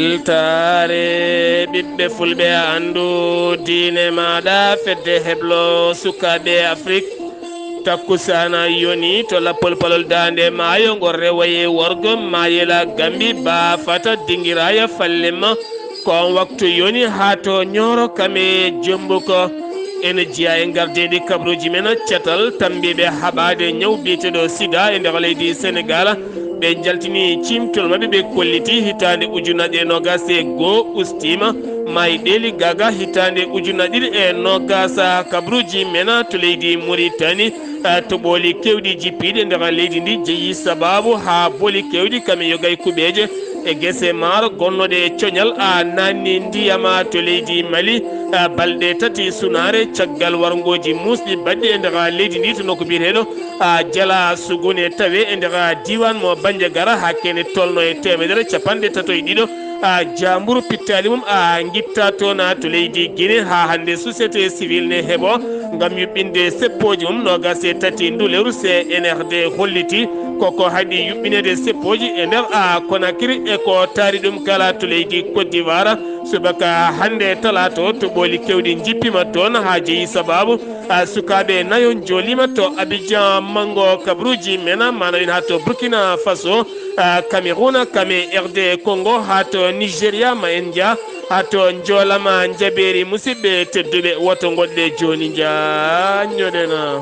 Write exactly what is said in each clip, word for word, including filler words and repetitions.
Weltaare ɓiɓɓe fulɓe, anndu diine maaɗa, fedde heblo sukaaɓe Afrik. Takkusaana yoni to lappol palol daande maayo, ngol rewaye worgo maayela Gambi, baafata dingiraaya fallemma. Ko on waktu yoni haa to Ñooro kame Jombuko. Ene jeyaa e ngardeeɗi kabaruuji men, catal tambiiɓe haɓaade ñaw biyeteeɗo sida e nder leydi Senegaal. Ɓe njaltini ciimtol maɓɓe, ɓe kolliti hitaande ujunnaje noogas e goo ustiima, maayi Deeli Gaga hitaande ujunnaje ɗiɗi e noogas. Kabaruuji men to leydi Muritani, eh, toɓooli keewɗi jippiiɗi e nder leydi ndi jeyi sabaabu haa booli keewɗi kame yoga e kuɓeeje e gese maaro gonnooɗe e coñal, a naanni ndiyam to leydi Mali, a balɗe tati sunaare caggal warngooji muusɗi baɗɗi e nder leydi ndi to nokku biyeteeɗo a Jala Sugune tawe e nder diiwaan mo Bandiagara, haa kene tolno e teemedere capanɗe tato e ɗiɗo a jaamburu pittaali mum a ngitta toon to leydi Gine. Haa hannde société civile ne heɓo ngam yuɓɓinde seppooji mum. Noogas e tati ndu lewru C N R D holliti koko haɗi yuɓɓineede seppooji e nder a Conakry e ko taari ɗum kala to leydi Côte d'Ivoire. Subaka hannde talaata o, toɓooli keewɗi njippiima toon haa jeyi sabaabu a sukaaɓe nayo njooliima to Abidjan, manngo kabaruuji men, maana win haa to Burkina Faso, a Cameroun, kame R D Congo, haa to Nigeria, ma en njaa haa to njoolama njabeeri. Musidɓe tedduɓe, woto ngoɗɗe jooni, njaa ñoɗena.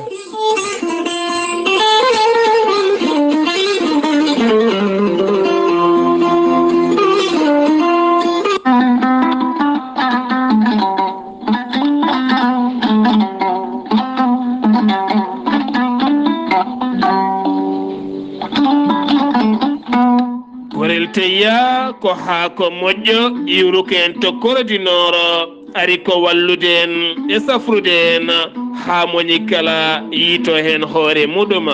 Gorel teyya ko haako moƴƴo, iwruko en to Koro du Nord, ari ko wallude en e safrude en haa moni kala yiito heen hoore muɗum.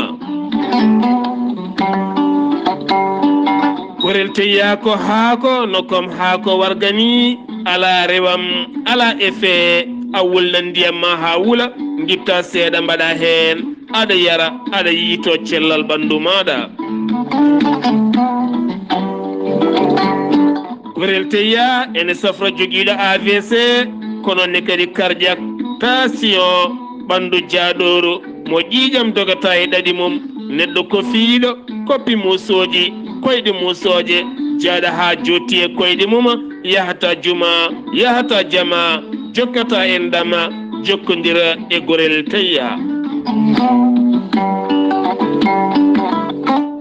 Gorel teyya ko haako, no kom haako warga ni, alaa rewam, alaa effet, a wulnan ndiyam ma haa wula, ngitta seeɗa mbaɗa heen, aɗa yara, aɗa yiito cellal ɓanndu maaɗa. Gorel teyya ene safra jogiiɗo A V C, kono ne kadi cardiaque, tension, ɓanndu jaaɗooru, mo ƴiiƴam dogata e ɗaɗi mum, neɗɗo kofiiɗo, koppi muusooji, koyɗe muusooje, jaaɗa haa jootti e koyɗe mum, yahata juma, yahata jama, jokkata enɗam, jokkondira e gorel teyya.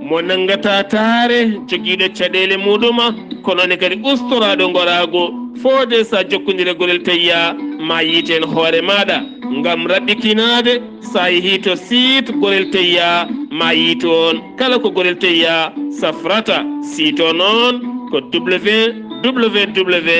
Mo nanngata taare, jogiiɗo caɗeele muɗum, kono ne kadi ustoraaɗo ngoraagu, foode sa jokkondira gorel teyya, ma yiiten hoore maaɗa. Ngam raɓɓikinaade, sa yehii to site gorel teyya, ma yiit oon kala ko gorel teyya safrata. Site o noon ko W W W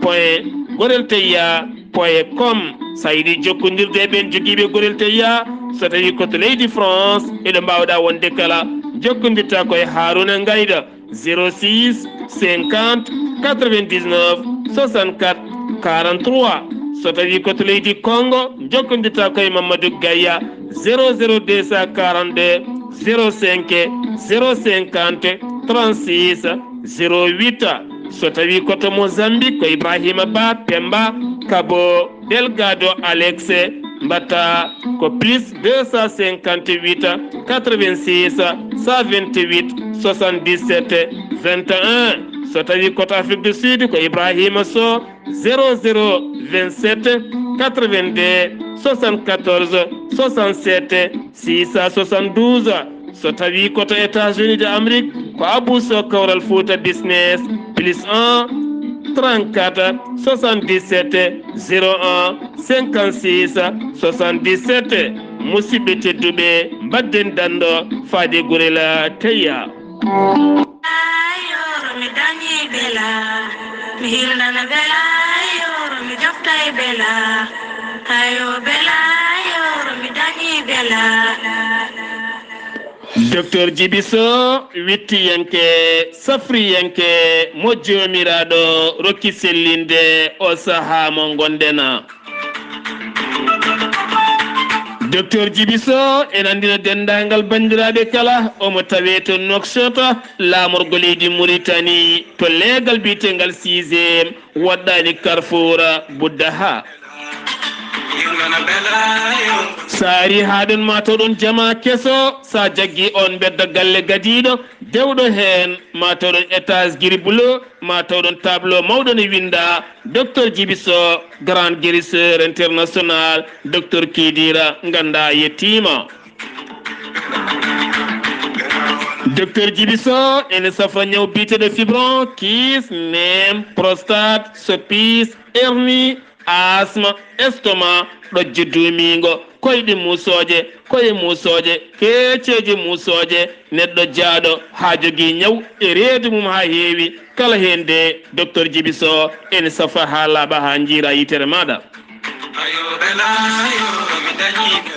point gorel teyya point com. Sa yiɗi jokkondirde e ɓeen jogiiɓe gorel teyya, so tawii ko to leydi France, eɗo mbaawɗa wonde kala, jokkondirta ko e Haruna Ngayda, zéro six, cinquante, quatre-vingt-dix-neuf, soixante-quatre, quarante-trois. So tawii ko to leydi Congo, jokkondirta ko e Mamadou Gaya, zéro zéro deux cent quarante-deux, zéro cinq, zéro cinquante, trente-six, zéro huit. So tawii ko to Mozambique, ko Ibrahima Ba, Pemba, Kabo, Delgado Alex, mbaɗta ko plus deux cent cinquante-huit, quatre-vingt-six, cent vingt-huit, soixante-dix-sept, vingt et un. So tawii ko to Afrique du Sud, ko Ibrahima Sow, zéro zéro vingt-sept, quatre-vingt-deux, soixante-quatorze, soixante-sept, six cent soixante-douze. So tawii ko to États-Unis de Amérique, ko Abou Sow, Kawral Fouta Business, plus un, trente-quatre, soixante-dix-sept, zéro un, cinquante-six, soixante-dix-sept. Musidɓe tedduɓe, mbaɗden danndo faade gorel teyya. Ayoro mi dañi bela, mi hirnana bela, ayoro mi joftay bela, ayo bela, ayoro mi dañi bela. Docteur Djiby Sow, wittiyanke, safriyanke, mo Joomiraaɗo rokki sellinde o sahaa mo ngonɗen. Docteur Djibi Sow ene anndina denndaangal banndiraaɓe kala, omo tawee to Nouakchott, laamorgo leydi Mauritanie, to leegal biyeteegal sixième, woɗɗaani Carrefour Bouddaha. So a arii haa ɗoon, ma taw ɗoon jamaa keso, so a jaggii oon mbedda galle gadiiɗo, dewɗo heen, ma taw ɗoon étage gris bleu, ma taw ɗoon tableau mawɗo ne winndaa, Docteur Djibi Sow, grand guérisseur international, Docteur Kidira, nganndaa yettiima. Docteur Djibi Sow ene safra ñaw biyeteeɗo fibron, kiis, neem, prostate, soppis, hernie, asma, estomac, ɗojjo duumiingo, koyɗe muusooje, koye muusooje, keeceeje muusooje, neɗɗo jaaɗo haa jogii ñaw e reedu mum haa heewi, kala heen de, Docteur Djibi Sow ene safa haa laaɓa haa njiira yitere maaɗa.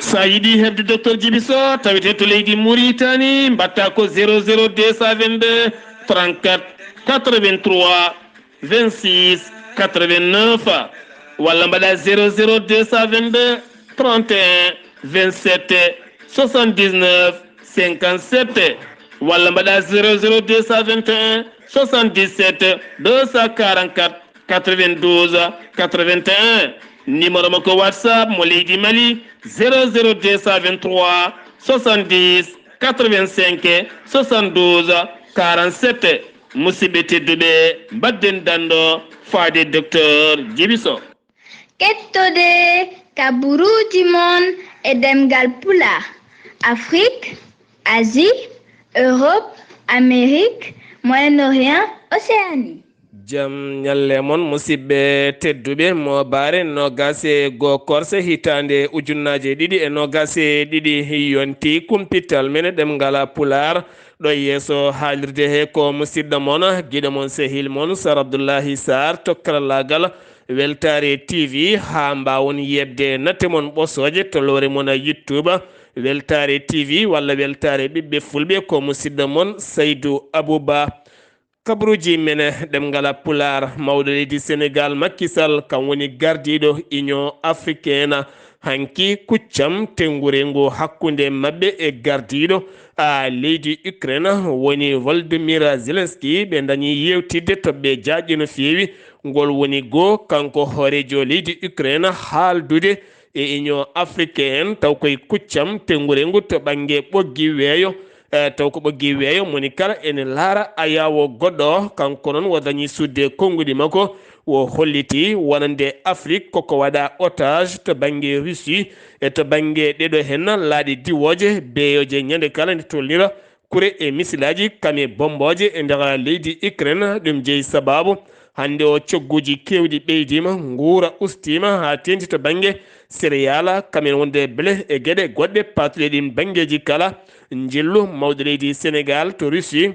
So a yiɗi heɓde Docteur Djibi Sow, tawetee to leydi Mauritanie, mbaɗtaa ko zéro zéro deux cent vingt-deux trente-quatre quatre-vingt-trois vingt-six quatre-vingt-neuf, walla mbaɗaa zéro zéro deux cent vingt-deux trente et un vingt-sept soixante-dix-neuf cinquante-sept, walla mbaɗaa zéro zéro deux cent vingt et un soixante-dix-sept deux cent quarante-quatre quatre-vingt-douze quatre-vingt-un. Numéro makko WhatsApp mo leydi Mali, zéro zéro deux cent vingt-trois soixante-dix quatre-vingt-cinq soixante-douze quarante-sept. Musidɓe tedduɓe, mbaɗden danndo faade Docteur Djibi Sow. Kettode kaburuuji mon e ɗemngal Pulaar, Afrik, Asie, Europe, Amérique, Moyen-Orient, Océanie. Jam ñalle mon, musidɓe tedduɓe. Moobaare noogaas e goo korse hitaande ujunnaaje ɗiɗi e noogaas e ɗiɗi, yonti kumpital men ɗemngal Pulaar. Ɗo yeeso haalirde he ko musidɗo mon, giɗo mon, sehil mon, Sar Abdullahi Sarr, to karallaagal Weltaare T V, haa mbaawon yeɓde nate mon ɓosooje to lowre mon YouTube, Weltaare T V walla Weltaare Ɓiɓɓe Fulɓe, ko musidɗo mon Saydu Abuba. Kabaruuji men ɗemngal Pulaar, mawɗo leydi Senegaal, Macky Sall, kam woni gardiiɗo Union Africaine. Hanki kuccam tenngurengu hakkunde maɓɓe e gardiiɗo, a, leydi Ukraine woni Volodymyr Zelensky. Ɓe ndañi yeewtidde toɓɓe jaajɗe no feewi. Ngol woni goo kanko hooreejo leydi Ukraine haaldude e Union Africaine, taw koye kuccam tenngurengu to ɓannge ɓoggi weeyo, e, taw ko ɓoggi weeyo moni kala ene laara ayaawo goɗɗo o. Kanko noon o dañi sudde konnguɗi makko, o holliti wonande Afrik koko waɗa otage to bannge Russie e to bannge ɗeɗo heen laaɗe diwooje, beeyooje ñande kala nde tolnira kure e misilaaji kam e bommbooje e nder leydi Ukraine. Ɗum jeyi sabaabu hannde o cogguuji keewɗi ɓeydiima, nguura ustiima haa teeŋti to bannge céréale, kam en wonde bele e geɗe goɗɗe paatuɗe ɗiin banngeeji kala. Njillu mawɗo leydi Senegaal to Russie,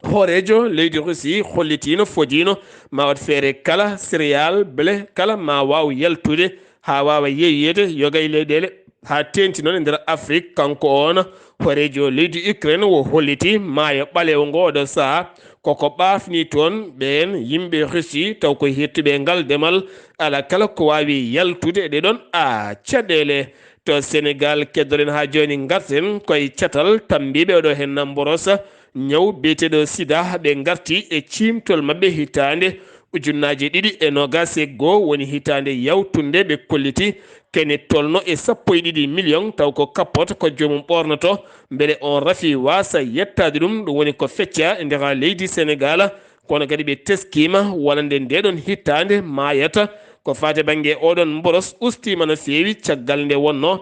hooreejo leydi Russie hollitiino, fodiino ma waɗ feere kala céréale bele kala ma waaw yaltude haa waawa yeeyeede yoga e leyɗeele haa teeŋti noon e nder Afrik. Kanko oon hooreejo leydi Ukraine o holliti maayo ɓaleewo ngo oɗo sahaa koko ɓaafni toon ɓeen yimɓe Russie, taw ko hettuɓe ngal demal, ala kala ko waawi yaltude e ɗee ɗoon, a, caɗeele. To Senegaal, keddoɗen haa jooni, ngarten koye catal tammbiiɓe oɗo heen mborosa ñaw biyeteeɗo sida. Ɓe ngarti e ciimtol maɓɓe hitaande ujunnaaje ɗiɗi e noogaas e goo, woni hitaande yawtunde ɓe kolliti kene tolno e sappo e ɗiɗi miliyoŋ, taw ko kappot ko joomum ɓoornoto, mbele on rafi waasa yettaade ɗum. Ɗum woni ko fecca e nder leydi Senegaal. Kono kadi ɓe teskiima wonande ndee ɗoon hitaande maayata ko faati bannge oɗon mboros ustiima no feewi caggal nde wonnoo,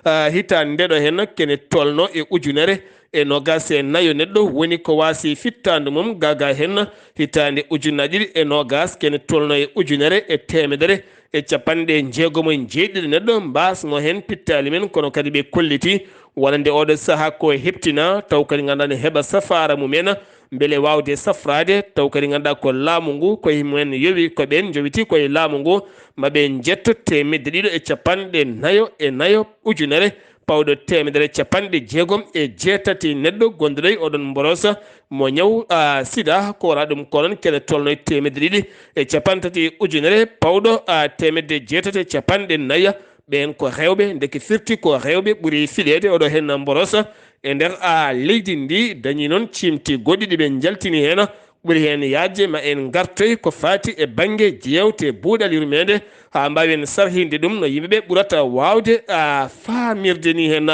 ah, hitaande nde ɗo heen kene tolno e ujunere e noogaas e nayo neɗɗo woni ko waasi fittaandu mum. Gaagaa heen hitaande ujunnaji ɗiɗi e noogaas kene tolno e ujunere e teemedere e capanɗe jeegom e jeeɗiɗi neɗɗo mbaasno heen pittaali men, kono kadi ɓe kolliti wonande oɗo sahaa ko heptina, taw kadi ngannduɗaa ne heɓa safaara mum en, mbele waawde safraade, taw kadi ngannduɗaa ko laamu ngu, ko e mumen yowi, ko ɓeen njowiti ko e laamu ngu, ma ɓe njetto teemedde ɗiɗo e capanɗe nayo e nayo ujunere pawɗo teemedere capanɗe jeegom e jeetati neɗɗo gonduɗo e oɗon mborosa mo ñaw, a, sida, ko wona ɗum ko noon kene tolno e teemedde ɗiɗi e capanɗe tati ujunere pawɗo, a, teemedde jeetati e capanɗe nayo Ɓeen ko rewɓe, ndeke firti ko rewɓe ɓuri fileede oɗo heen mborosa e nder a leydi ndi. Dañi noon ciimti goɗɗi ɗi ɓe njaltini heen. Ɓuri heen yaajde ma en ngartoy ko faati e bannge jeewte buuɗal yurmeende, haa mbaawen sarhinde ɗum no yimɓe ɓe ɓurata waawde a faamirde ni heen.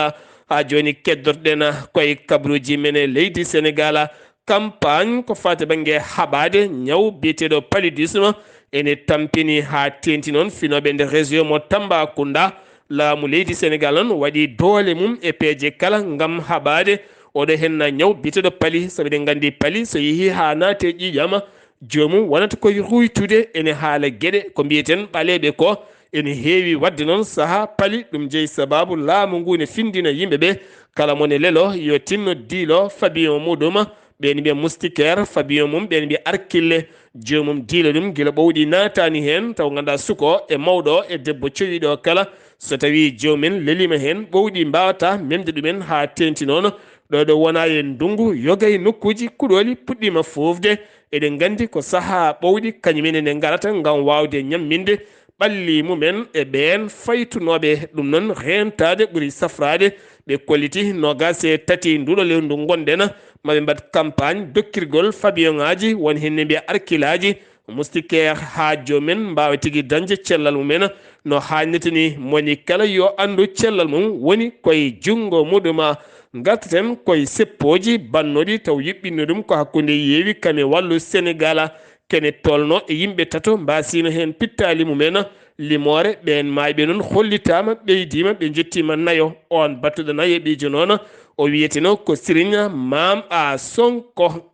Haa jooni keddorɗen koye kabaruuji men e leydi Senegaal. Campagne ko faati bannge haɓaade ñaw biyeteeɗo paludisme ene tampini haa teeŋti noon finooɓe nder région mo Tambacounda. Laamu leydi Senegaal noon waɗi doole mum e peeje kala ngam haɓaade oɗo heen ñaw biyeteeɗo pali, sabu eɗen nganndi pali so yehii haa naati e ƴiiƴam, joomum wonata koye ruuytude ene haala geɗe ko mbiyeten ɓaleeɓe ko. Ene heewi waɗde noon sahaa pali, ɗum jeyi sabaabu laamu ngu ne findina yimɓe ɓe, kala mo ne lelo yo tinno diilo fabiyon muɗum, ɓeen mbiya moustiquaire, fabiyon mum ɓeen mbiya arkille. Joomum diila ɗum gila ɓowɗi naataani heen, taw ngannduɗaa suko e mawɗo e debbo cowiɗo kala, so tawii joomum leliima heen, ɓowɗi mbaawata memde ɗumen haa teeŋti noon. Ɗo ɗo wona e ndunngu, yoga e nokkuuji kuɗooli puɗɗiima foofde. Eɗen nganndi ko sahaa ɓowɗi kañum en ene ngarata ngam waawde ñamminde ɓalli mumen e ɓeen faytunooɓe. Ɗum noon, reentaade ɓuri safraade. Ɓe kolliti noogaas e tati nduɗo lewru ndu ngonɗen, maɓe mbaɗ campagne dokkirgol fabiyoŋaaji, won heen ne mbiya arkilaaji, moustiquaire, haa joomum en mbaawa tigi dañde cellal mum en no haanirta ni. Mo woni kala yo anndu cellal mum woni koye junngo muɗum. Ngartaten koye seppooji bannooɗi taw yuɓɓinno ɗum ko hakkunde yeewi kam e wallu Senegaal. Kene tolno e yimɓe tato mbaasino heen pittaali mum en. Limoore ɓeen maayɓe noon hollitaama, ɓeydiima, ɓe njettiima nayo. Oon battuɗo nayo e ɓiijo noon, o wiyeteno ko Siriñ Maam A Sonko.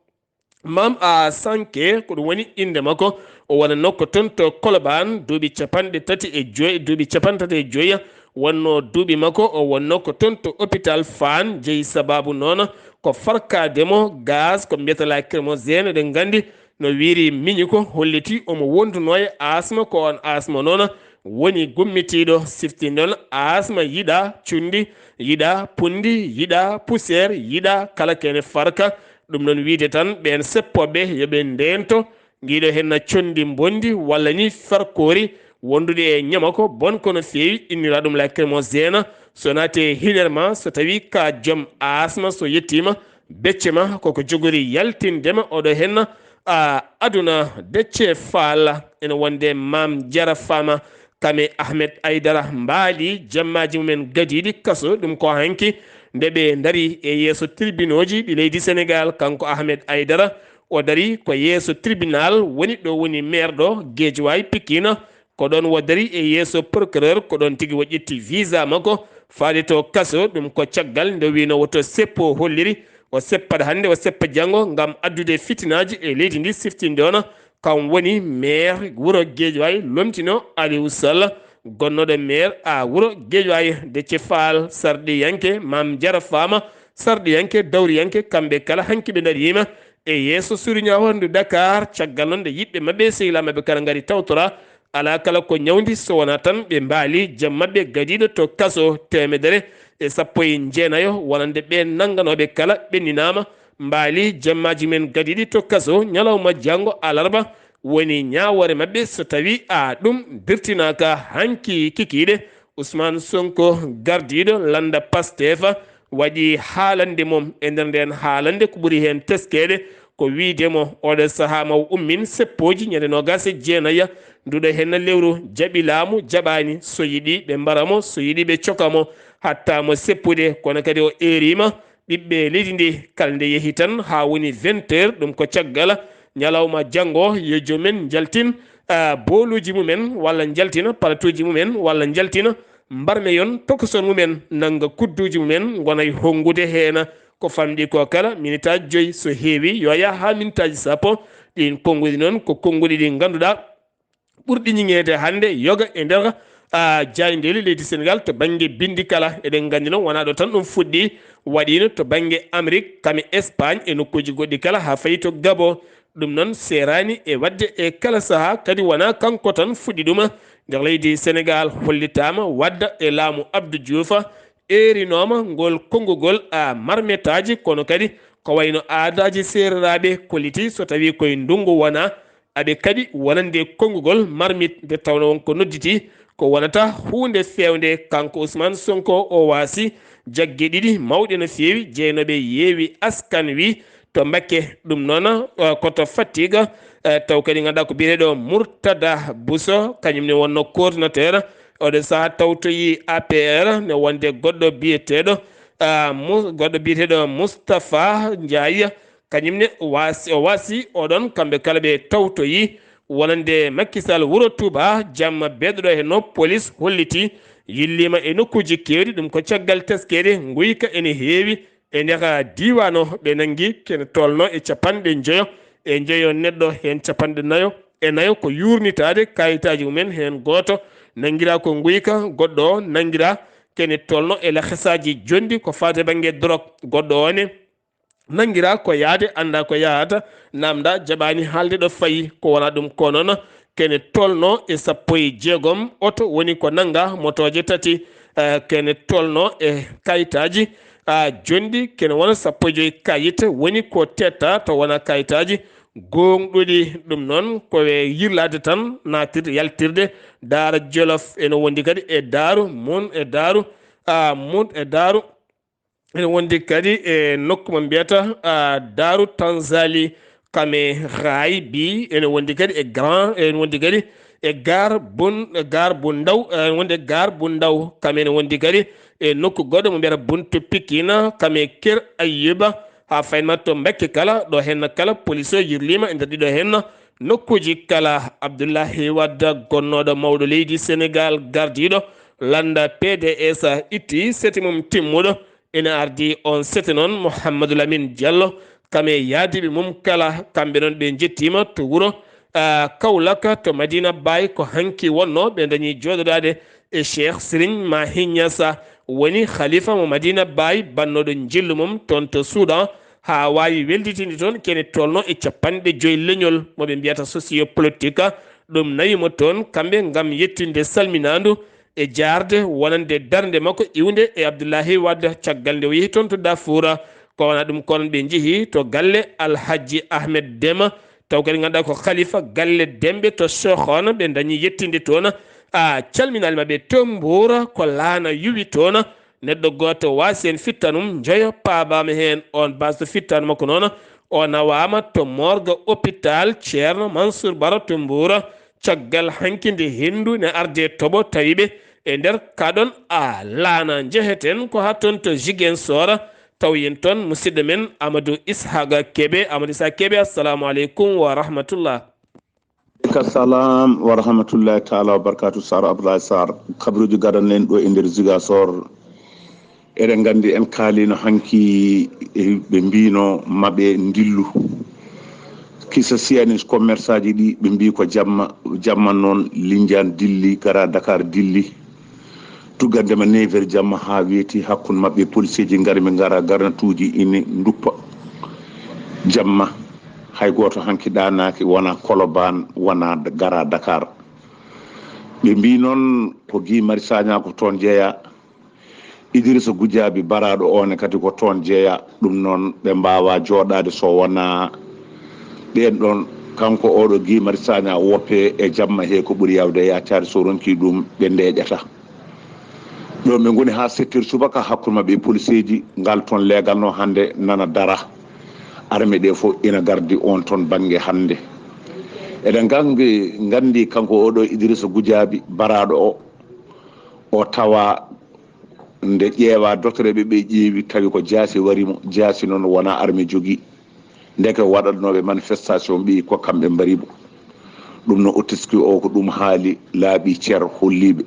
Maam A Sanke, ko ɗum woni innde makko. O wonatno ko toon to Kolobaan, duuɓi capanɗe tati e joy, duuɓi capanɗe tati e joy wonno duuɓi makko. O wonno ko toon to hôpital Fann, jeyi sabaabu noon ko farkaade mo gaz, ko mbiyata lacrymogène, eɗen nganndi no wiiri miñi ko, holliti omo wonduno e asma, ko oon asma noon woni gummitiiɗo. Siftinde on, asma yiɗa cunndi, yiɗa punndi, yiɗa poussière, yiɗa kala kene farka. Ɗum noon wiyde tan ɓeen seppooɓe yo ɓe ndeento, ngiɗo heen na conndi mbonndi walla ni farkoori wondude e ñama ko bon ko no feewi, innira ɗum lacrymogène. So naati e hiɗer ma, so tawi ka joom asma, so yettiima becce ma, koko jogori yaltinde ma oɗo heen a aduna. Déthié Fall ene wonde Maam Jara Fama, kam e Ahmed Aidara mbaali jammaaji mumen gadiiɗi kaso. Ɗum ko hanki nde ɓe ndari e yeeso tribunooji ɗi leydi Senegaal. Kanko Ahmed Aidara, o dari ko yeeso tribunal woni ɗo woni maire ɗo, Guédiawaye, Pikine. Ko ɗoon o dari e yeeso procureur, ko ɗoon tigi o ƴetti visa makko faade to kaso. Ɗum ko caggal nde o wiino woto seppo holliri, o seppat hannde, o seppa janngo ngam addude fitinaaji e leydi ndi. Siftinde on, kam woni maire wuro Guédiawaye, lomtino Aliou Sall, gonnooɗo maire a wuro Guédiawaye. Déthié Fall, sarɗiyanke Maam Jara Fama, sarɗiyanke, dawriyanke, kamɓe kala hanki ɓe ndariima e yeeso suriñawandu Dakar. Caggal noon nde yiɓɓe maɓɓe, sehilaaɓe maɓɓe kala ngari tawtora, alaa kala ko ñawndi so wonaa tan ɓe mbaali jam maɓɓe gadiiɗo to kaso. Teemedere e sappo e jeenayo wonande ɓeen nannganooɓe kala ɓenninaama, mbaali jammaaji men gadiiɗi to kaso. Ñalawma janngo alarba woni ñaawoore maɓɓe, so tawii a ɗum dirtinaaka. Hanki kikiiɗe, Ousmane Sonko, gardiiɗo lannda Pastef, waɗi haalande mum. E nder ndeen haalande, ko ɓuri heen teskeede ko wiyde mo, oɗo sahaa ma o ummin seppooji ñande noogaas e jeenayi nduɗo heen lewru, jaɓi laamu, jaɓaani, so yiɗi ɓe mbara mo, so yiɗi ɓe coka mo, hatta mo seppude. Kono kadi o eeriima ɓiɓɓe leydi ndi, kala nde yehi tan haa woni vingt heures, ɗum ko caggal ñalawma janngo, yo joom en njaltin, ah, booluuji mumen, walla njaltina palatuuji mumen, walla njaltina mbarmeyon tokoson mumen, nannga kudduuji mumen, ngona e honngude heen. Ko famɗi ko kala, minitaaji joyi, so heewi, yo yah haa minitaaji sappo. Ɗiin konnguɗi noon, ko konnguɗi ɗi ngannduɗaa ɓurɗi ñiŋeede hannde yoga e nder, ah, jaayndeeli leydi Senegaal to bannge binndi kala. Eɗen nganndi noon, wonaa ɗo tan ɗum fuɗɗi, waɗiino to bannge Amérique, kam e Espagne, e nokkuuji goɗɗi kala, haa fayi to Gabon. Ɗum noon seeraani e waɗde e kala sahaa, kadi wonaa kanko tan fuɗɗi ɗum. Nder leydi Senegaal, hollitaama wadda e laamu Abdou Diouf, eerinooma ngol konngugol, ah, marmetaaji, kono kadi ko wayno aadaaji seereraaɓe kolliti, so tawii koye ndunngu wonaa, aɓe kaɗi wonande konngugol marmit, nde tawnoo won ko nodditi ko wonata huunde feewnde. Kanko Ousmane Sonko o waasi jagge ɗiɗi mawɗe no feewi, jeynooɓe yeewi askan wi to Mbakke. Ɗum noon, eh, ko to Fatick, eh, taw kadi ngannduɗaa ko biyeteeɗo Murtada Bousso, kañum ne wonno coordinateur. Oɗo sahaa tawtoyi A P R ne wonde goɗɗo biyeteeɗo, ah, Mu-, goɗɗo biyeteeɗo Moustapha Ndiaye, kañum ne waasi, o waasi oɗon, kamɓe kala ɓe tawtoyi wonande Macky Sall wuro Touba, jamma beeɗoɗo henno police holliti, yilliima e nokkuuji keewɗi, ɗum ko caggal teskere nguyka ene heewi e nder diiwaan o. Ɓe nanngi kene tolno e capanɗe njoyo e njoyo neɗɗo, heen capanɗe nayo e nayo ko yuurnitaade kayitaaji mumen, heen gooto nanngiraa ko nguyka, goɗɗo o nanngiraa kene tolno e lakasaaji jonɗi ko faati e bannge dorog, goɗɗo o ne nanngiraa ko yahde, anndaa ko yahata, naamndaa jaɓaani haalde ɗo fayi, ko wonaa ɗum. Ko noon kene tolno e sappo e jeegom oto woni ko nannga, motooje tati, eh, kene tolno e kayitaaji, ah, jonɗi, kene wona sappo e joy kayit woni ko tetta to wonaa kayitaaji gooŋɗuɗi. Ɗum noon ko e yirlaade tan, naatirde, yaltirde. Daara Jolof ene wondi kadi e daaru mun, e daaru, ah, mun, e daaru Ene wondi kadi e nokku mo mbiyata, ah, Daaru Tanzali, kam e Raay bi, ene wondi kadi e Grand, ene wondi kadi e Gaar Bun, e Gaar Bun Ndaw, ene wondi e Gaar Bun Ndaw, kam ene wondi kadi e nokku goɗɗo mo mbiyata Buntu Pikina, kam e Ker Ayyuba, haa faynma to Mbakke kala, ɗo henna kala police o yirliima e nder ɗiɗo henna nokkuuji kala. Abdullahi Wadda, gonnooɗo mawɗo leydi Senegaal, gardiiɗo lannda P D S, itti seti mum timmuɗo, ene ardi on sete noon Mouhamadou Lamine Diallo, kam e yaadiiɓe mum kala, kamɓe noon ɓe njettiima to wuro, ah, Kaolack to Madina Baye. Ko hanki wonno ɓe dañi jooɗodaade e Cheikh Serigne Mahi Niass, woni khalifa mo Madina Baye, bannooɗo njillu mum toon to Soudan, haa waawi welditinde toon kene tolno e capanɗe joy leñol mo ɓe mbiyata socio-politique. Ɗum nawi mo toon kamɓe ngam yettinde salminaandu e jaarde wonande darnde makko iwnde e Abdullahi Wade, caggal nde o yehi toon to Darfour. Ko wona ɗum, kono ɓe njehi to galle Alhaji Ahmed Dema, taw kadi ngannduɗaa ko khalifa galle Demɓe to Sokhona, ɓe dañi yettinde toon. A calminaali maɓɓe to Mbuur, ko laana yuwi toon. Neɗɗo gooto waasi heen fittanum, njoyo paabaama heen. On baasɗo fittaandu makko noon, o nawaama to morgue hôpital Ceerno Mansour Baro to Mbuur. Caggal hanki nde henndu ne ardi e toɓo, tawi ɓe e nder kaɗon a laana. Njeheten ko haa toon to Ziguinchor, tawoyen toon musidɗo men Amadou Ishaqa Kebe. Amadou Ishaqa Kebe, assalamu aleykum wa rahmatullah. Aleyka salam wa rahmatullahi taala wa barakatuh, Sar Abdoulaye Sarr. Kabaruuji gadanɗen ɗo e nder Ziguinchor. Eɗen nganndi en kaalino hanki, e ɓe mbino maɓe ndillu. Kisa siyani commerçant ji ɗi, ɓe mbi ko jamma, jamma noon Lindiane dilli, gara Dakar dilli. Tuggandema neuf heures jamma haa weeti, hakkunde maɓɓe policeeji ngari, ɓe ngara, garnatuuji ine nduppa jamma. Hay gooto hanki ɗaanaaki, wona Colobane, wona gara Dakar. Ɓe mbi noon ko Guy Marius Sagna ko toon jeeya, Idrissa Goudiaby baraaɗo o ne kadi ko toon jeeya. Ɗum noon ɓe mbaawa jooɗaade so wona ɓeen ɗoon. Kanko oɗo Guy Marius Sagna woppe e jamma he ko ɓuri yawde yaacaade, so ronki ɗum ɓe ndeeƴata. Ɗo ɓe ngoni haa sept heures subaka, hakkunde maɓɓe e policeeji, ngal toon leegalno hannde nana dara. Arme ɗe fof ina gardi on toon bannge hannde. Eɗen nganndi, nganndi kanko oɗo Idrissa Goudiaby baraaɗo o, o tawa nde ƴeewa dotoreeɓe ɓe ƴeewi, tawi ko jaasi wari mo. Jaasi noon wona arme jogii. Ndeke waɗatnooɓe manifestation ɓe ko kamɓe mbari mo. Ɗum no o teski o, ko ɗum haali laaɓi cer holliiɓe.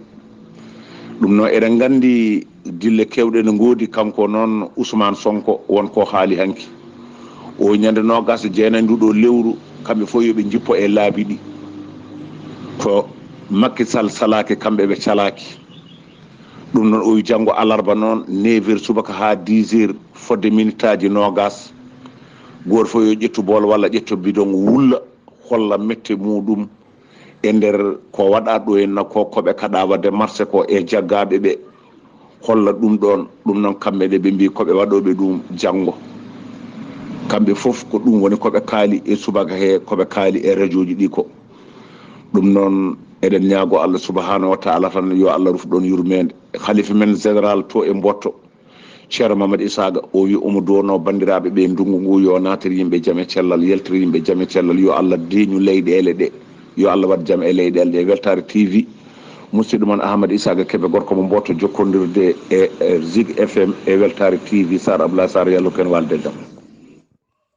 Ɗum noon eɗen nganndi dille keewɗe ne ngoodi. Kanko noon Ousmane Sonko won ko haali hanki. O ñande noogas e jeenayi ndu ɗo lewru, kamɓe fof yo ɓe njippo e laabi ɗi. Ko Macky Sall salaaki, kamɓe ɓe calaaki. Ɗum noon o wi janngo alarba noon, neuf heures subaka haa dix heures, fodde minitaaji noogas, gooto fof yo ƴettu bool walla ƴetto bidon wulla, holla mette muɗum e nder ko waɗa ɗo henna ko, ko ɓe kaɗa waɗde marché ko e jaggaaɓe ɓe, holla ɗum ɗoon. Ɗum noon kamɓe ne ɓe mbi ko ɓe waɗooɓe ɗum janngo. Kamɓe fof ko ɗum woni ko ɓe kaali e subaka he, ko ɓe kaali e rajooji ɗi ko. Ɗum noon Eɗen ñaago Allah subhanahu wa taala tan yo Allah ruf ɗon yurmeende. Khalifa men général to e Mboto, Ceerno Mamadou Isaaga, o wi omo duwonoo banndiraaɓe ɓe ndunngu ngu yo naatir yimɓe jam e cellal, yaltir yimɓe jam e cellal, yo Allah deeñu leyɗeele ɗe, yo Allah waɗ jam e leyɗeele ɗe. Weltaare T V, musidɗo mon Ahmad Isaaga Kebe, gorko mo Mboto, jokkondirde e, e Zig F M e Weltaare T V. Sar Abdoulaye Sar, yallo ken walde jam.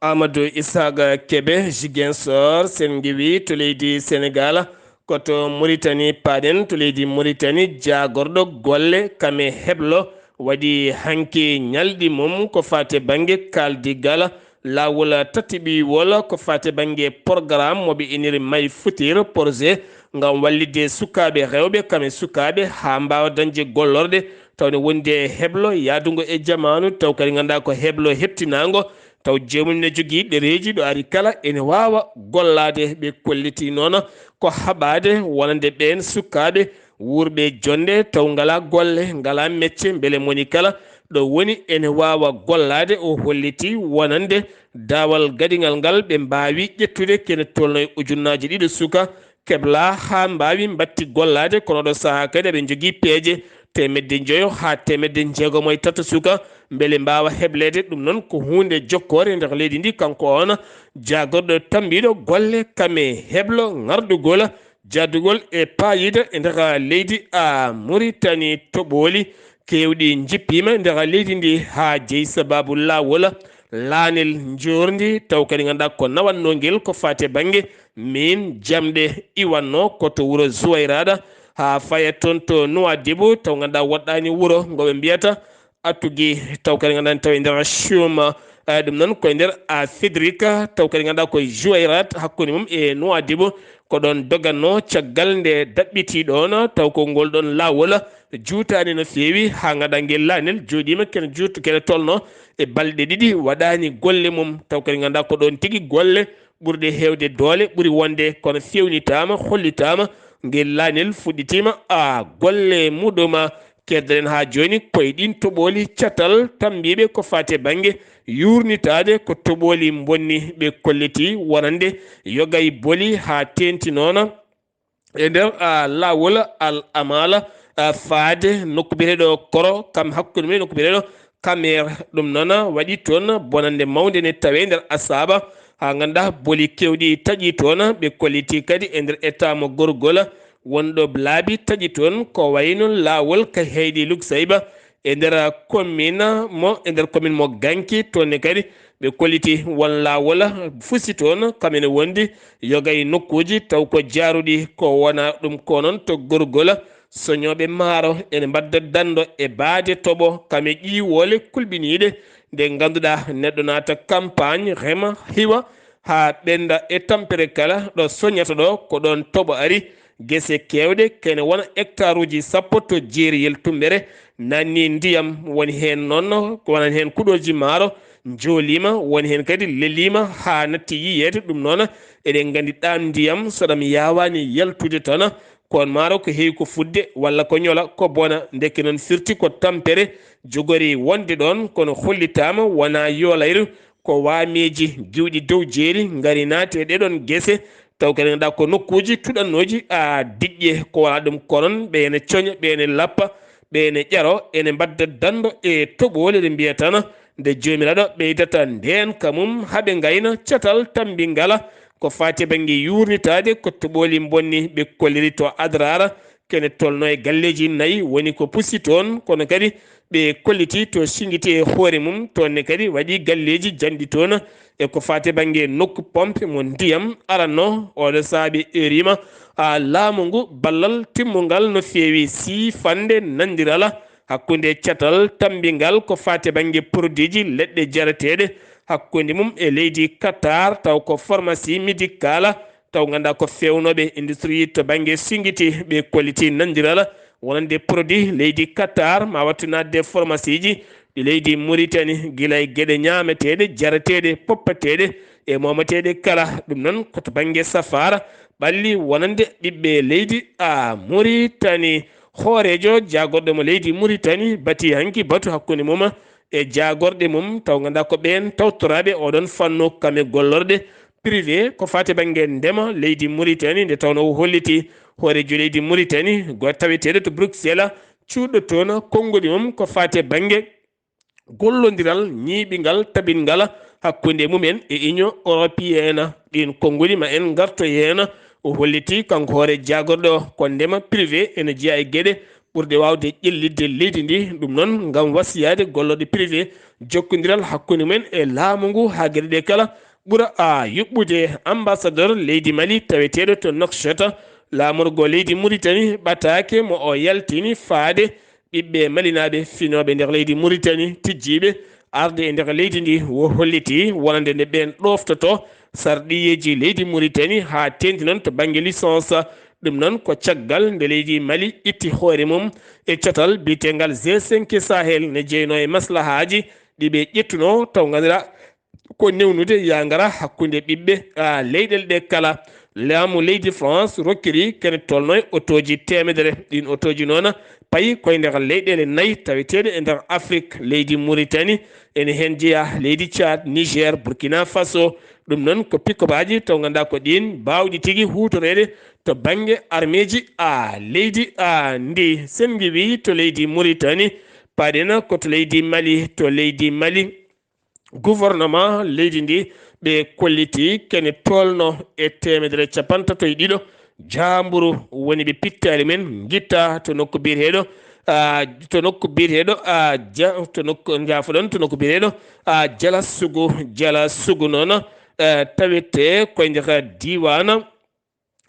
Amadou Isaaga Kebe, Ziguinchor, sen ngiwi to leydi Senegal, ko to Mauritanie paaɗen, to leydi Mauritanie, jaagorɗo golle kam e heblo waɗi hanki ñalɗi mum ko faati e bannge kaaldigal laawol tatiɓiwol ko faati e bannge programme mo ɓe iniri May Futir projet ngam wallitde sukaaɓe rewɓe kam e sukaaɓe haa mbaawa dañde gollorɗe taw ne wondi e heblo yaadungo e jamaanu taw kadi ngannduɗaa ko heblo heɓtinaango taw joomum ne jogii ɗereeji ɗo ari kala ene waawa gollaade. Ɓe kolliti noon ko haɓaade wonande ɓeen sukaaɓe wuurɓe jonnde taw ngalaa golle, ngalaa mecce, mbele moni kala ɗo woni ene waawa gollaade. O holliti wonande daawal gadiŋal ngal ɓe mbaawi ƴettude kene tolno e ujunnaaji ɗiɗo suka keblaa haa mbaawi mbatti gollaade, kono ɗo sahaa kadi eɓe njogii peeje teemedde njoyo haa teemedde njeegomo e tato suka mbele mbaawa hebleede. Ɗum noon ko huunde jokkoore e nder leydi ndi. Kanko oon jaagorɗo tambiiɗo golle kam e heblo ŋardugol jaadugol e paayida e nder leydi a Muritani toɓooli keewɗi njippiima e nder leydi ndi haa jeyi sabaabu laawol laanel njoorndi taw kadi ngannduɗaa ko nawatnoo ngel ko faati e bannge miin jamɗe iwatnoo ko to wuro Zuwayraɗa haa faya toon to Nuwaadibu taw ngannduɗaa woɗɗaani wuro ngo ɓe mbiyata Attugi taw kadi ngannduɗaa taw e nder Chuma ɗum noon koye nder a Fedrika taw kadi ngannduɗaa koye Juwayrat hakkunde mum e Nuwaadibu ko ɗoon dogatnoo caggal nde daɓɓitii ɗoon taw ko ngol ɗoon laawol juutaani no feewi haa ngannduɗaa ngel laanel jooɗiima kene juut kene tolno e balɗe ɗiɗi waɗaani golle mum taw kadi ngannduɗaa ko ɗoon tigi golle ɓurɗe heewde doole ɓuri wonde kono feewnitaama hollitaama ngel laanel fuɗɗitiima a golle muɗum. Keddoɗen haa jooni koye ɗiin toɓooli catal tambiiɓe ko faati e bannge yuurnitaade ko toɓooli mbonni ɓe kolliti wonande yogay boli haa teenti noona e nder laawol al amala faade nokku biyeteeɗo koro kam hakkunde mum e nokku biyeteeɗo kamer ɗum noon waɗi toon bonande mawnde ne tawe nder asaaba haa ngannduɗaa boli keewɗi taƴi toon ɓe kolliti kadi e nder état mo gorgol wonɗo laabi taƴi toon ko wayno laawol ka heyɗi luksayba e nder commune mo e nder commune mo ganki toon ne kadi ɓe kolliti won laawol fusi toon kam ene wondi yoga e nokkuuji taw ko jaaruɗi ko wona ɗum ko noon to gorgol soñooɓe maaro ene mbadda danndo e baade toɓo kam e ƴiiwoole kulɓiniiɗe nde ngannduɗaa neɗɗo naata campagne rema hiwa haa ɓennda e tampere kala ɗo soñata ɗo ko ɗoon toɓo ari gese keewɗe kene wona hectare uji sappo to jeeri yel tumbere nanni ndiyam woni heen noon wonani heen kuɗooji maaro njooliima woni heen kadi leliima haa natti yiyeede ɗum noon eɗen nganndi ɗaam ndiyam so ɗam yaawaani yaltude tan ko on maaro ko heewi ko fuɗde walla ko ñola ko bona ndeke noon firti ko tampere jogori wonde ɗoon kono hollitaama wonaa yoolayru ko waameeji giwɗi dow jeeri ngari naati e ɗeɗon gese taw kadi ngannduɗaa ko nokkuuji tuɗannooji a diƴƴe ko wala ɗum konon ɓe ene coña ɓe ene lappa ɓe ene ƴaro ene mbadda danndo e toɓooli ɗe mbiyatana nde joomiraaɗo ɓeydata ndeen ka mum haɓe ngayna catal tambi ngala ko faati e bannge yuurnitaade ko toɓooli mbonni ɓe kolliri to adraara kene tolno e galleeji nayi woni ko pusi toon kono kadi ɓe kolliti to singiti e hoore mum toon ne kadi waɗi galleeji janɗi toon e ko faati e bannge nokku pompe mo ndiyam aranno oɗo saabi erima a laamu ngu ballal timmungal no feewi sii fannde nandirala hakkunde catal tambingal ko faati e bannge produitji leɗɗe jarateeɗe hakkunde mum e leydi Qatar taw ko pharmacie médicale taw ngannduɗaa ko feewnooɓe industrie to bannge singiti ɓe kolliti nandiral wonande produit leydi Qatar ma wattu naatde pharmacieji ɗi leydi Mauritanie gila e geɗe ñaameteeɗe jarateeɗe poppateeɗe e moometeeɗe kala ɗum noon ko to bannge safaara ɓalli wonande ɓiɓɓe leydi a Mauritanie hooreejo jaagorɗo mo leydi Mauritanie bati hanki batu hakkunde mum e jaagorɗe mum taw ngannduɗaa ko ɓeen tawtoraaɓe oɗon fannu kame gollorɗe privé ko faati bannge ndema leydi Mauritanie nde tawnoo o holliti hooreejo leydi Mauritanie, go taweteeɗo to Bruxelles, cuuɗo toon konngol mum ko faati e bannge gollondiral ñiiɓingal, tabingal hakkunde mumen e Union Européenne. Ɗiin konnguli ma en ngarto heen. O holliti kanko hoore jaagorɗo ko ndema privé ene jeyaa e geɗe ɓurɗe waawde ƴellitde leydi ndi. Ɗum noon ngam wasiyaade gollooɓe privé jokkondiral hakkunde mumen e laamu ngu haa geɗe ɗe kala ɓura a yuɓɓude. Ambassadeur leydi Mali taweteeɗo to Nouakchott, laamorgo leydi Mauritanie ɓataake mo o yaltini faade ɓiɓɓe malinaaɓe finooɓe nder leydi Mauritanie tijjiiɓe arde e nder leydi ndi, wo holliti wonande nde ɓeen ɗooftoto sarɗiyeeji leydi Mauritanie haa teeŋti noon to bannge licence. Ɗum noon ko caggal nde leydi Mali itti hoore mum e catal biyeteengal G cinq Sahel ne jeynoo e maslahaaji ɗi ɓe ƴettunoo taw nganndiraa ko newnude yaangara hakkunde ɓiɓɓe, a, leyɗeele ɗe kala. Laamu leydi France rokkiri kene tolnoo e otooji teemedere. Ɗiin otooji noon payi koye nder leyɗeele nayi taweteeɗe e nder Afrik. Leydi Mauritanie ene heen jeyaa, leydi Tchad, Niger, Burkina Faso. Ɗum noon ko pick-upaaji taw ngannduɗaa ko ɗiin baawɗi tigi huutoreede to bannge armeeji, a, leydi, a, ndi. Sen ngiwii to leydi Mauritanie, paaɗen ko to leydi Mali, to leydi Mali. Gouvernement leydi ndi ɓe kolliti kene tolno e teemedere capantato e ɗiɗo jaamburu woni ɓe pittaali men ngitta to nokku biyeteeɗo, a, to nokku biyeteeɗo, a, ja, to nokku, njaafoɗon, to nokku biyeteeɗo, a, Jala Sugu, Jala Sugu noon, e, tawete koye nder diiwaan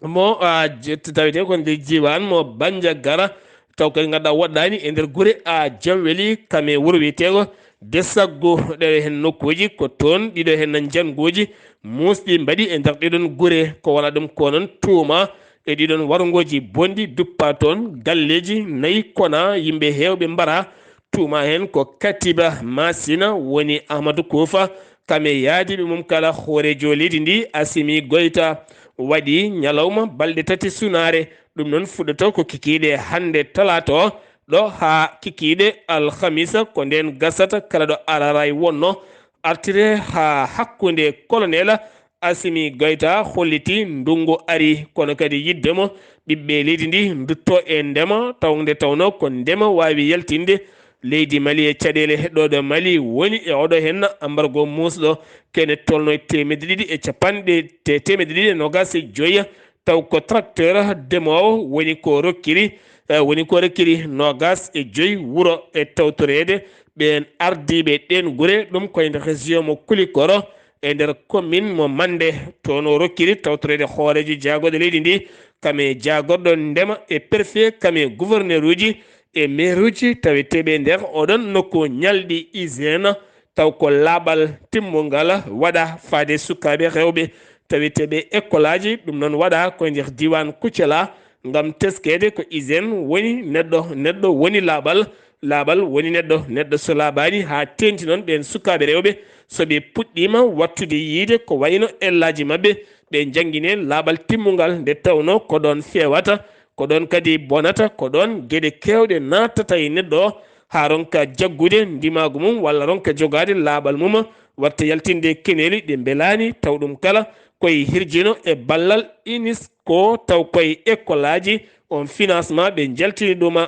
mo, a, je-, tawete ko nder diiwaan mo Bandiagara, taw kadi ngannduɗaa woɗɗaani e nder gure, a, Jamweli, kam e wuro wiyeteego Desaggu. Ɗeɗo heen nokkuuji ko toon ɗiɗo heen njannguuji muusɗi mbaɗi e nder ɗiɗon gure. Ko wona ɗum ko noon tuuma e ɗiɗon warngooji bonɗi duppa toon galleeji nayi kona yimɓe heewɓe mbara. Tuuma heen ko Katiba Masina woni Ahmadou Koufa, kam e yaadiiɓe mum kala. Hooreejo leydi ndi, Assimi Goïta, waɗi ñalawma balɗe tati sunaare. Ɗum noon fuɗɗoto ko kikiiɗe hannde talaata o, ɗo haa kikiiɗe alhamisa, ko ndeen gasata kala ɗo araray wonno artire haa hakkunde. Colonel Assimi Goïta holliti ndunngu ari, kono kadi yiɗde mo ɓiɓɓe leydi ndi ndutto e ndema, taw nde tawnoo ko ndema waawi yaltinde leydi Mali e caɗeele. Ɗo ɗo Mali woni e oɗo heen embargo muusɗo kene tolno e teemedde ɗiɗi e capanɗe te-, teemedde ɗiɗi e noogaas e joyi, taw ko tracteur demoowo woni ko rokkiri, eh, woni ko rokkiri noogaas e joyi wuro e tawtoreede ɓeen ardiiɓe ɗeen gure. Ɗum koye nder région mo Kulikoro, e nder commune mo Mande, toon o rokkiri tawtoreede hooreejo jaagorɗo leydi ndi, kam e jaagorɗo ndema e préfet, kam e gouverneur uji e maire uji taweteeɓe nder oɗon nokku ñalɗi hygiène, taw ko laaɓal timmungal waɗa faade sukaaɓe rewɓe taweteeɓe école aji. Ɗum noon waɗa koye nder diiwaan Kucala, ngam teskeede ko hygiène woni neɗɗo, neɗɗo woni laaɓal, laaɓal woni neɗɗo, neɗɗo so laaɓaani haa teeŋti noon ɓeen sukaaɓe rewɓe, so ɓe puɗɗiima waɗtude yiyde ko wayno ellaaji maɓɓe, ɓe njanngine laaɓal timmungal nde tawnoo ko ɗoon feewata, ko ɗoon kadi bonata, ko ɗoon geɗe keewɗe naatata e neɗɗo o haa ronka jaggude ndimaagu mum walla ronka jogaade laaɓal mum, waɗta yaltinde keneeli ɗe mbelaani, taw ɗum kala koye hirjino e ballal UNESCO, taw koye école aji on financement ɓe njaltini ɗum.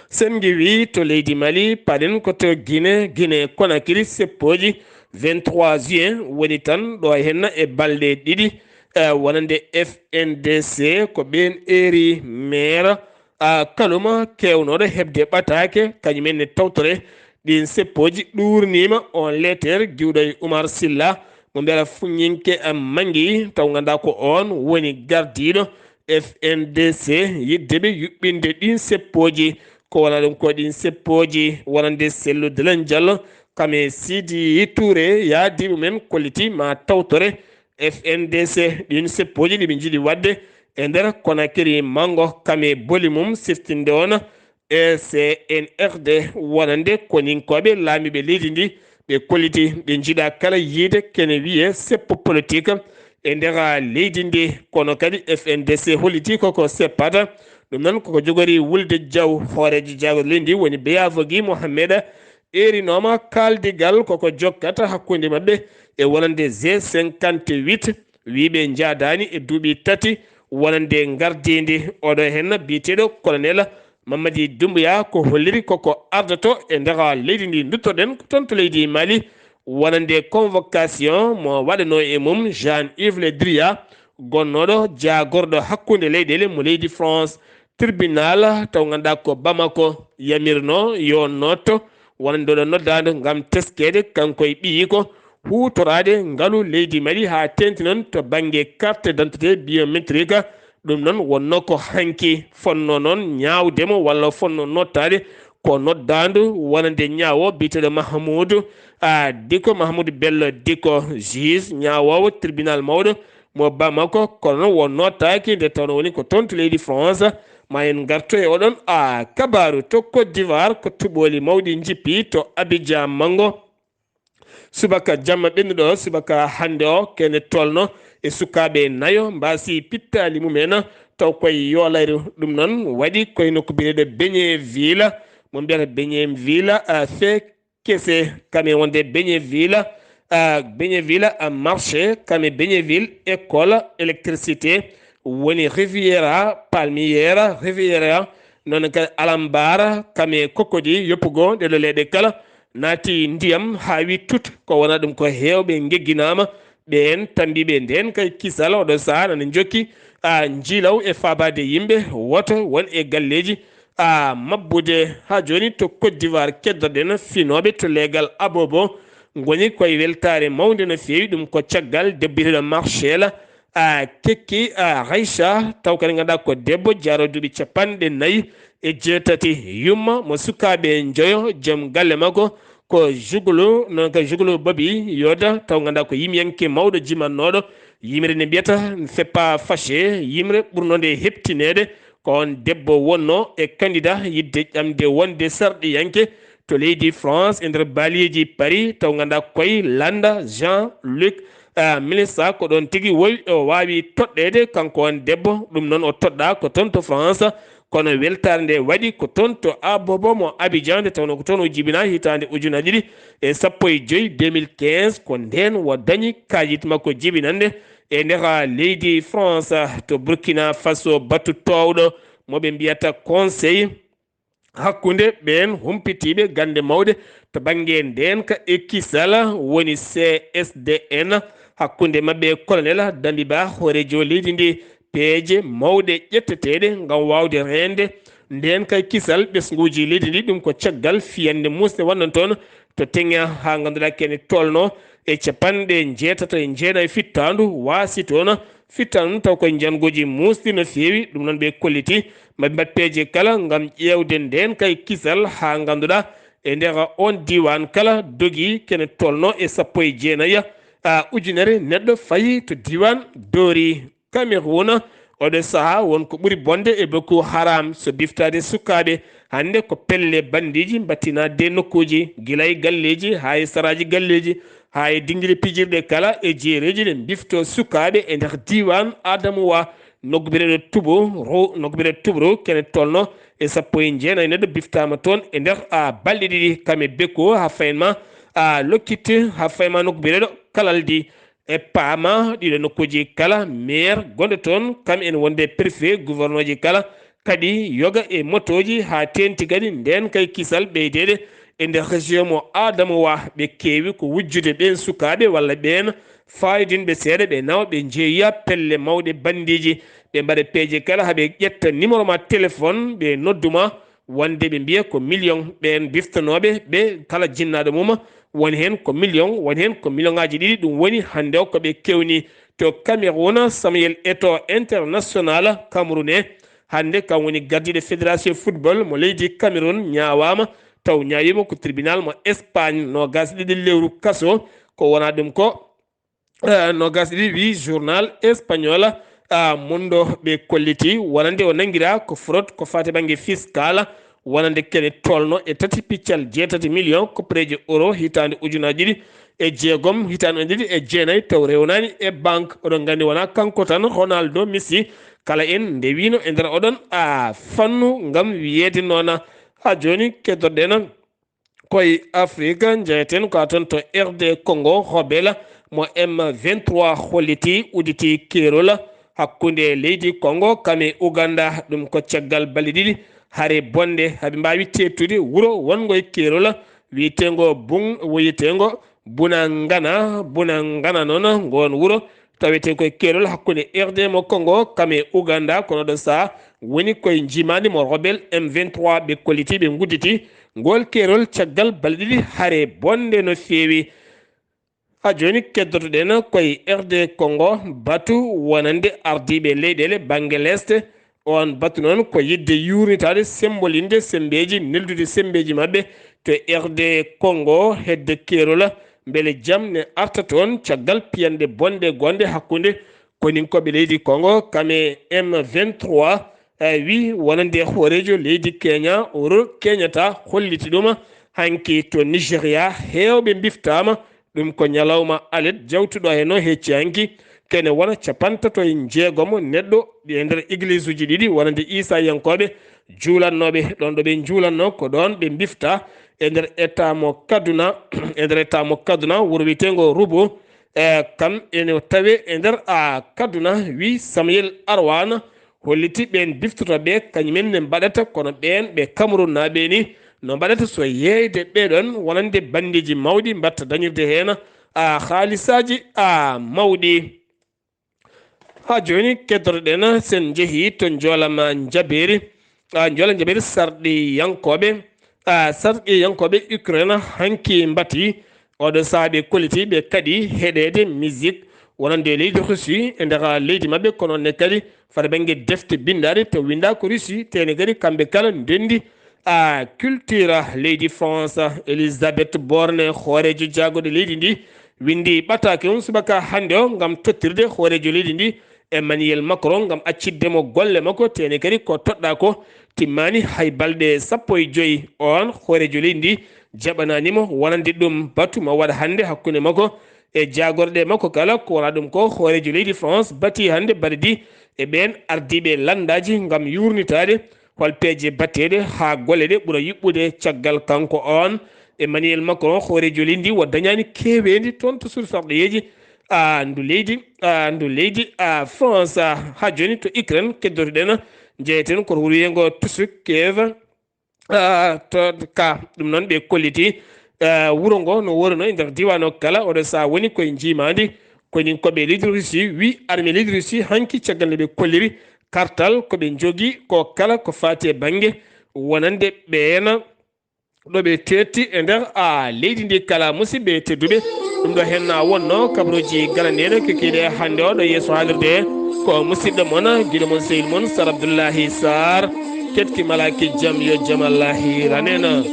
Sen ngiwii to leydi Mali, paɗen ko to Guinée, Guinée Conakry, seppooji vingt-trois juin woni tan ɗo henna e balɗe ɗiɗi, eh, wonande F N D C, ko ɓeen eeri maire, ah, Kalouma keewnooɗo heɓde ɓataake, kañum en ne tawtore ɗiin seppooji ɗuurniima on leeter giwɗo e Oumar Silla, mo mbela fuññinke am manngi, taw nganndaa ko oon woni gardiiɗo F N D C, yiɗde ɓe yuɓɓinde ɗiin seppooji. Ko wona ɗum ko ɗiin seppooji wonande Cellou Dalein Diallo, kam e Sidi Touré, yaadiiɓe men kolliti ma tawtore F N D C. Ɗiin seppooji ɗi ɓe njiɗi waɗde e nder Conakry Mango, kam e boli mum siftinde on e C N R D, wonande koninkooɓe laamiiɓe leydi ndi, ɓe kolliti ɓe njiɗa kala yiide kene wiyee seppo politique e nder leydi ndi. Kono kadi F N D C holliti koko seppata. Ɗum noon koko jogori wulde jaw hooreejo jaagorɗo leydi ndi woni Beyavogi Mohamed eerinooma kaaldigal koko jokkata hakkunde maɓɓe e wonande G cinquante-huit, wiiɓe njaadaani e duuɓi tati wonande ngardiindi. Oɗo heen biyeteeɗo colonel Mamadi Doumbouya ko holliri koko ardoto e nder leydi ndi. Nduttoɗen ko toon to leydi Mali, wonande convocation mo waɗanoo e mum Jean-Yves Le Drian, gonnooɗo jaagorɗo hakkunde leyɗeele mo leydi France. Tribunal taw ngannduɗaa ko Bamako yamirno yo notto wonande ɗo noddaandu ngam teskeede kanko e ɓiyiiko huutoraade ngalu leydi Mali haa teeŋti noon to bannge carte d'identité biométrique. Ɗum noon wonnoo ko hanki fonnoo noon ñaawde mo walla fonnoo nottaade ko noddaandu wonande ñaawo biyeteeɗo Mahamoudou, a, Diko, Mahamoudou Bello Diko, juge ñaawoowo tribunal mawɗo mo Bamako, kono noon wo nottaaki nde tawnoo woni ko toon to leydi France. Ma en ngartu e oɗon, a, kabaaru to Côte d'Ivoire, ko tuɓooli mawɗi njippi to Abidjan Mango. Subaka jamma ɓennuɗo subaka hannde o, kene tolno e sukaaɓe nayo mbaasi pittaali mumen taw koye yoolayru. Ɗum noon waɗi koye nokku biyeteeɗo Beñe Villa, mo mbiyata Beñe Villa, a, fee kese, kame wonde Beñe Villa, a, Beñe Villa, a, marché, kame Beñe Ville, école, électricité, woni Riviera, Palmiera, Riviera, noon kadi Alambara, kame Kokodi, yoppugo ɗeɗo leɗɗe kala, naati ndiyam haa wi tut, ko wona ɗum ko heewɓe ngegginaama, ɓeen tambiiɓe ndeen kay kisal oɗo sahaa nana njokki, a, njiilaw e faabaade yimɓe, woto won e galleeji, a, mabbude. Haa jooni to Côte d'Ivoire keddoɗen finooɓe to leegal Abobo ngoni koye weltaare mawnde no feewi, ɗum ko caggal debbo biyeteeɗo Marcel, a, Kekki, a, Aïcha, taw kadi ngannduɗaa ko debbo jaaroowo duuɓi capanɗe nayi e jeetati, yumma mo sukaaɓe njoyo, joom galle makko ko Juglu, noon kadi Juglu Bobi Yoda, taw ngannduɗaa ko yimiyanke mawɗo jimannooɗo yimre nde mbiyata C'est pas fâché, yimre ɓurnode heɓtineede. Ko oon debbo wonnoo e candidat yiɗde ƴamde wonde sarɗiyanke to leydi France e nder baaliiji Paris, taw ngannduɗaa koye lannda Jean-Luc, ah, Mélenchon, ko ɗoon tigi wowi o waawi toɗɗeede, kanko oon debbo. Ɗum noon o toɗɗaa ko toon to France, kono weltaare nde waɗi ko toon to Abobo mo Abidjan, nde tawnoo ko toon o jibinaa hitaande ujunaaji ɗiɗi e sappo e joy, deux mille quinze, ko ndeen o dañi kaayit makko jibinannde e nder leydi France. To Burkina Faso, batu toowɗo mo ɓe mbiyata Conseil hakkunde ɓeen humpitiiɓe gannde mawɗe to bannge ndeenka e kisal woni C S D N, hakkunde maɓɓe e colonel Damiba, hooreejo leydi ndi, peeje mawɗe ƴetteteeɗe ngam waawde reende ndeenka e kisal ɓesnguuji leydi ndi. Ɗum ko caggal fiyannde muusnde waɗnoo toon to Teŋa, haa ngannduɗaa kene tolno e capanɗe njeetato e jeenayi fittaandu waasi toon. Fittaandu taw koye njannguuji muusɗi no feewi, ɗum noon ɓe kolliti maɓe mbaɗ peeje kala ngam ƴeewde ndeenka e kisal haa ngannduɗaa e nder oon diiwaan kala dogi kene tolno e sappo e jeenayi, a, ujunere neɗɗo fayi to diiwaan Dori. Cameroun, oɗo sahaa won ko ɓuri bonde e Boko Haram, so biftaade sukaaɓe. Hannde ko pelle banndiiji mbattinaade nokkuuji, gila e galleeji haa e saraaji galleeji, haa e dinngiri pijirɗe kala e jeereeji ɗe mbifto sukaaɓe e nder diiwaan Adamawa, nokku biyeteeɗo Tuburu, nokku biyeteeɗo Tuburu, kene tolno e sappo e jeenayi neɗɗo biftaama toon e nder, a, balɗe ɗiɗi, kame Beko haa fayma, a, Lokkiti haa fayma nokku biyeteeɗo Kalaldi. E paama ɗiɗo nokkuuji kala, maire gonɗo toon, kam en wonde préfet, gouverneur ji kala, kadi yoga e motooji haa teeŋti kadi ndeenka e kisal ɓeydeede e nder région mo Adamawa. Ɓe keewi ko wujjude ɓeen sukaaɓe walla ɓeen faayodinɓe seeɗa, ɓe nawa ɓe njeeya pelle mawɗe banndiiji, ɓe mbaɗa peeje kala haa ɓe ƴetta numéro ma téléphone, ɓe noddu ma, wonde ɓe mbiya ko million ɓeen biftanooɓe ɓe, kala jinnaaɗo mum woni heen ko million, woni heen ko millioŋaaji ɗiɗi. Ɗum woni hannde o ko ɓe kewni to Cameroun. Samuel Eto'o, international camerounais, hannde kam woni gardiiɗo fédération football mo leydi Cameroun, ñaawaama, taw ñaawiima ko tribunal mo Espagne, noogaas ɗiɗi lewru kaso. Ko wona ɗum ko, eh, noogaas ɗiɗi, wi journal espagnol, ah, Mundo, ɓe kolliti wonande o nanngiraa ko fraude ko faati bannge fiscal, wonande kene tolno e tati piccal jeetati million koppareeje euro hitaande ujunaaji ɗiɗi e jeegom, hitaande ujunaaji ɗiɗi e jeenayi, taw rewnaani e banque. Oɗon nganndi wonaa kanko tan, Ronaldo, Messi, kala en nde wino e nder oɗon, a, fannu ngam wiyeede noona. Haa jooni keddoɗen koye Afrique, njeyeten ko haa toon to R D Congo, Robel mo M vingt-trois holliti, udditi keerol hakkunde leydi Kongo kam e Uganda. Ɗum ko caggal balɗe ɗiɗi hare bonde haɓe mbaawi teettude wuro wonngo e keerol wiyeteengo Bun, wiyeteengo Bunangana. Bunangana noon, ngoon wuro tawetee koye keerol hakkunde R D mo Kongo kam e Uganda, kono ɗo saha woni koye njiimaandi mo rebelle M vingt-trois ɓe kolliti, ɓe ngudditi ngool keerol caggal balɗe ɗiɗi hare bonde no feewi. Haa jooni keddoto-ɗen koye R D Kongo batu wonande ardiiɓe leyɗeele bannge leste. Oon batu noon ko yiɗde yuurnitaade, sembolinde semmbeeji, neldude semmbeeji maɓɓe to R D Kongo, hedde keerol mbele jam ne arta toon caggal piyanɗe bonɗe gonɗe hakkunde koninkooɓe leydi Kongo kam e M vingt-trois. Eh, wi wonande hooreejo leydi Kenya, Uhuru Kenyatta, holliti ɗum hanki to Nigeria. Heewɓe mbiftaama, ɗum ko ñalawma alet jawtuɗo heno hecci hanki, kene wona capantato e jeegom neɗɗo e nder egliisuuji ɗiɗi wonande Iisayankooɓe juulannooɓe. Ɗoon ɗo ɓe njuulannoo ko ɗoon ɓe mbifta e nder État mo Kaduna, e nder État mo Kaduna, wuro wiyeteengo Rubu. E kam ene tawe e nder a Kaduna, wi Samuel Arwana, holliti ɓeen biftoto ɓe kañumen ne mbaɗata kono ɓeen ɓe Cameroun naaɓe ni, no mbaɗata so yeeyde ɓeɗon wonande banndeeji mawɗi mbatta dañirde heen a haalisaaji a mawɗi. Haa jooni keddoto-ɗen, sen njehii to Njoola ma Njabeeri, a Njoola Njabeeri sarɗiyankooɓe, a sarɗiyankooɓe Ukraine hanki mbati oɗo sahaa ɓe kolliti ɓe kaɗi heɗeede musique wonande leydi Russie e nder leydi maɓɓe, kono ne kadi fare bannge defte binndaɗe to winnda ko Russie, tene kadi kamɓe kala ndenndi a culture leydi France. Elisabeth Borne, hooreejo jaagorɗe leydi ndi, winndi ɓataake on subaka hannde o ngam tottirde hooreejo leydi ndi Emmanuel Macron ngam accitde mo golle makko, tene kadi ko toɗɗa ko timmaani hay balɗe sappo e joy. On hooreejo leydi ndi jaɓanaani mo wonande ɗum batu mo waɗa hannde hakkunde makko e jaagorɗe makko kala. Ko wona ɗum ko hooreejo leydi France bati hannde balɗe ɗi e ɓeen ardiiɓe lanndaaji ngam yuurnitaade hol peeje baɗteeɗe haa golle ɗe ɓura yuɓɓude caggal kanko on Emmanuel Macron, hooreejo leydi ndi, o dañaani keeweendi toon to suudu sarɗiyeeji a ndu leydi, a ndu leydi a France. Haa jooni to Ukraine keddoto-ɗen, njeyeten ko wuro wiyeteengo Tusk Kiev. Ah, to ka ɗum noon ɓe kolliti, ah, wuro ngo no wonno e nder diiwaan o kala, oɗo sahaa woni koye njiimaandi koninkooɓe leydi Russie, wi armée leydi Russie hanki caggal nde ɓe kolliri kartal ko ɓe njogii ko kala ko faati e bannge wonande ɓeen ɗo ɓe teetti e nder a leydi ndi kala. Musidɓe tedduɓe, ɗum ɗo heen na wonno kabaruuji galanɗe en kekiiɗe hannde o ɗo yeeso haalirde he. Ko musidɗo mon, giɗo mon, sehil mon, Sar Abdullahi Sarr. Keɗki malaaki jam, yo jam Allah hiiran en.